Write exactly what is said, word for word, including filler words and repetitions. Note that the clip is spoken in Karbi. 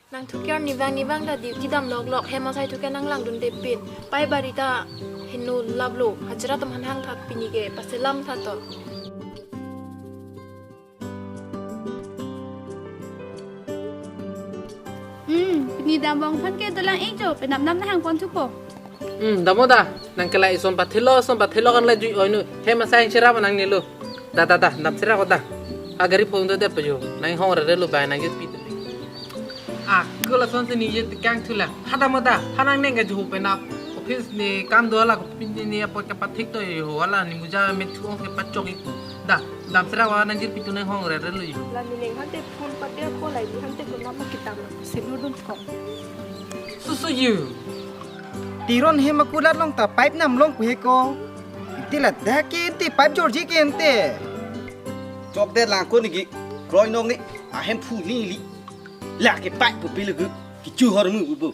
Nangthu ke arnivang nivang ta duty damloklok, hem asai thu ke nanglangdunde pin. Pipe bari ta heno laplo, hajira atum aphan hangtha pini ke, paselam tha to. Hmm, pini dambong aphan ke dolang-ikjo, penap nap nahangpon thupo. Hmm, damo da, nang kelai ison pathilo, ison pathilo kan la jui oinu. Hem asai cherap nangnelo. Da, da, da, dam cherap da. A gari phone do de pajo. Nanghong rere lo bai, nangjirpi tu. Aku lason si ningje tekang thulang. Ha damo da, ha nangneng ke juhu penap. Office ni kam do la ko pini ni apot kapathik to jo, hala ni muja me thuong ke pachok ik. Da, dam cherap nangjirpi tu, nanghong rere lo jo. La ni neng hante phone padia ko lai di hante ko nama kita ma. Selu dum ko. Susu you. Tiron hem akulat long ta pipe nam long kuhe ko. Inti la dak ke inti pipe jorji ke ente. Chok de lang ko nigi. Kroi nong ni. Ahem phu ni li. La ke pipe pu pilu gu. Kichu hor mu bu.